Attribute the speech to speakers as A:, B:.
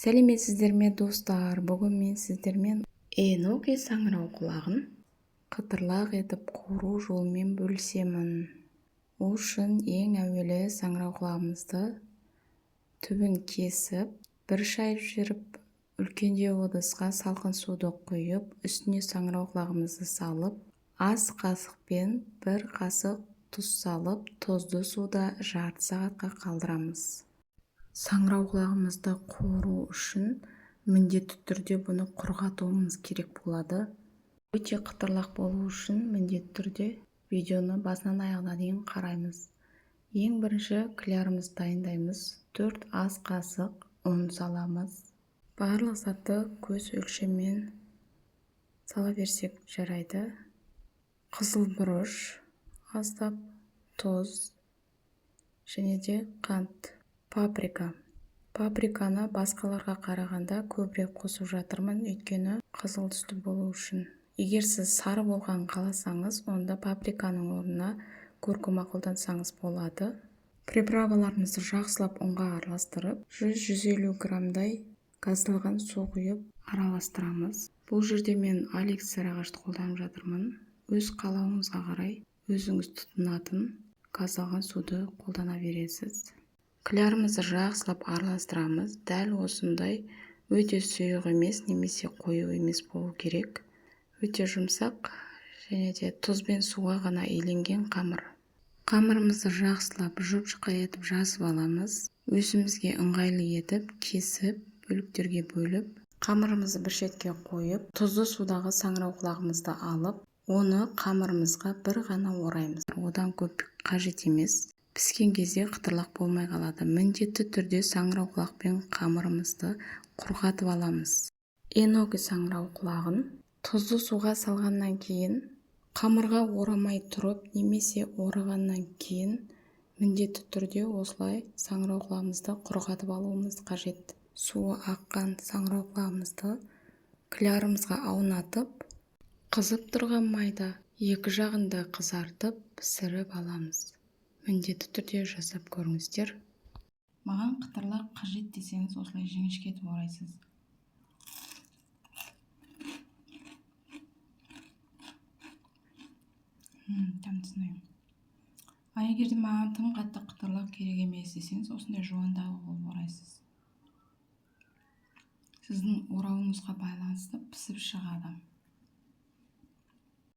A: Сәлеметсіздер ме, достар? Бүгін мен сіздермен эноки саңырауқұлағын қытырлақ етіп қуыру жолымен бөлісемін. Ол үшін ең әуелі саңырауқұлағымызды түбін кесіп, бір шайып жіберіп, үлкендеу ыдысқа салқын суды құйып, үстіне саңырауқұлағымызды салып, ас қасықпен бір қасық тұз салып, тұзды суда жарты сағатқа қалдырамыз. Саңырауқұлағымызды қуыру үшін міндетті түрде бұны құрғатуымыз керек болады. Өте қытырлақ болу үшін міндетті түрде видеоны басынан аяғына дейін қараймыз. Ең бірінші клярымызды дайындаймыз. 4 ас қасық ұн саламыз. Барлық затты көз өлшеммен сала берсек жарайды. Қызыл бұрыш аздап, тұз және де қант. Паприка. Паприканы басқаларға қарағанда көбірек қосып жатырмын, өйткені қызыл түсті болу үшін. Егер сіз сары болғанын қаласаңыз, онда паприканың орнына куркума қолдансаңыз болады. Приправаларымызды жақсылап ұнға араластырып, 100-150 граммдай газдалған су құйып араластырамыз. Бұл жерде мен Алекс сарыағашты қолданып жатырмын. Өз қалауыңызға қарай өзіңіз тұтынатын газдалған суды қолдана бересіз. Клярымызды жақсылап араластырамыз. Дәл осындай өте сұйық емес немесе қою емес болу керек. Өте жұмсақ және де тұз бен суға ғана иленген қамыр. Қамырымызды жақсылап жұп-жұқа етіп жазып аламыз. Өзімізге ыңғайлы етіп кесіп, бөліктерге бөліп, қамырымызды бір шетке қойып, тұзды судағы саңырауқұлағымызды алып, оны қамырымызға бір ғана ораймыз. Одан көп қажет емес. Піскен кезде қытырлақ болмай қалады. Міндетті түрде саңырауқұлақпен қамырымызды құрғатып аламыз. Эноки саңырауқұлағын тұзды суға салғаннан кейін қамырға орамай тұрып немесе орағаннан кейін міндетті түрде осылай саңырауқұлағымызды құрғатып алуымыз қажет. Суы аққан саңырауқұлағымызды клярымызға аунатып, қызып тұрған майда екі жағын да қызартып пісіріп аламыз. Міндетті түрде жасап көріңіздер. Маған қытырлақ қажет десеңіз, осылай жіңішке етіп орайсыз. Дәмдісін. А егер де маған тым қатты қытырлақ керек емес десеңіз, осындай жуандау қылып орайсыз. Сіздің орауыңызға байланысты пісіп шығады.